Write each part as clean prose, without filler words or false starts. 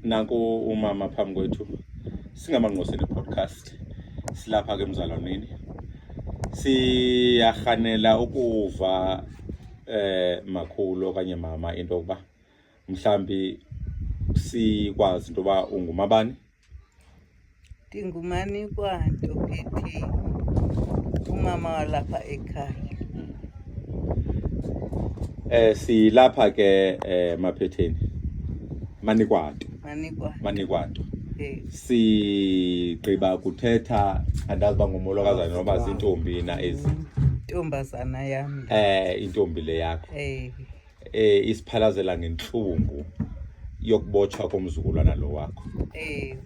Nanku umama phambi kwethu, singaMangqoseni podcast, silapha ke emzalwaneni. Siyarhanela ukuva makhulu okanye mama into yokuba mhlambi sikwazi into yoba ungumabani. Ndingumanikwanto Phetheni, umama walapha ekhaya. Silapha ke Maphetheni, Manikwanto. Manikwanto. Manikwanto. Eh. Sigqiba kuthetha, andazi uba ngumolokazana noba zintombi na ezi. Ntombazana yam. Intombi le yakho. Eh. Isiphalazela ngentlungu yokubotshwa komzukulwana lo wakho. Eh.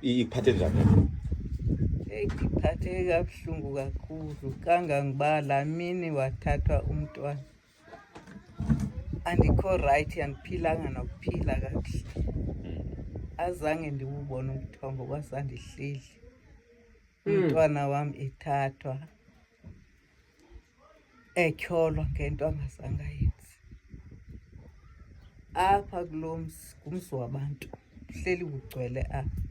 Ikuphathe njani le nto? Eyi, ndiphatheke kabuhlungu kakhulu kangangoba laa mini wathathwa umntwana andikho rayithi, andiphilanga nokuphila kakuhle. Azange ndiwubone ubuthongo kwasandihleli umntwana wam ethathwa etyholwa ngento angazange ayenze. Apha kulo mzi ngumzi wabantu, kuhleli kugcwele apha.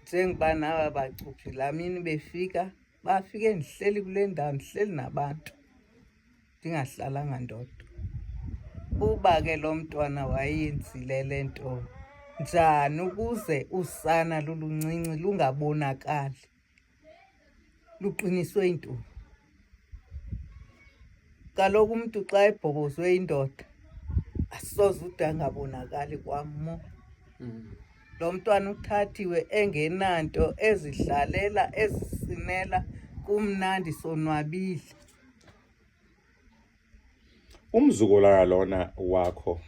Njengoba naba bacuphi laa mini befika, bafike ndihleli kule ndawo, ndihleli nabantu, ndingahlalanga ndodwa. Uba ke lo mntwana wayeyenzile le nto, njani ukuze usana luluncinci lungabonakali, luqiniswe yintoni? Kaloku umntu xa ebhobozwe indoda asoze ude angabonakali kwammo. Lo mntwana uthathiwe engenanto, ezidlalela, ezisinela, kumnandi, sonwabile. Umzukulwana lona wakho,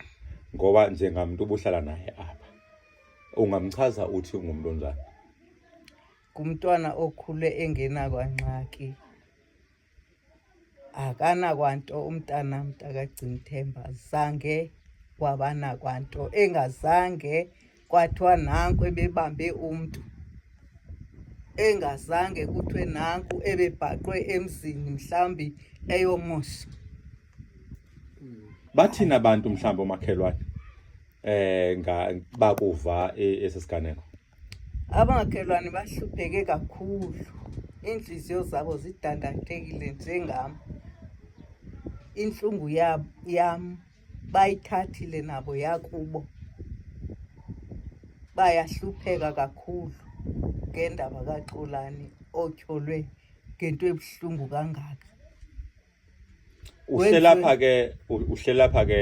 ngoba njengamntu ubuhlala naye apha, ungamchaza uthi ungumntu onjani? Ngumntwana okhule engenakwangxaki, akanakwanto umntanam mntakagcinithemba, zange kwabanakwanto, engazange kwathiwa nanku ebebambe umntu, engazange kuthiwe nanku ebebhaqwe emzini mhlawumbi eyomosha. Bathini abantu mhlawumbi omakhelwane nga bakuva esi siganeko? Abamakhelwane bahlupheke kakhulu, iintliziyo zabo zidandathekile njengam. Intlungu yam bayithathile nabo yakubo. Bayahlupheka kakhulu ngendaba kaXolani otyholwe ngento ebuhlungu kangaka. Uhlelapha ke, uhlelapha ke.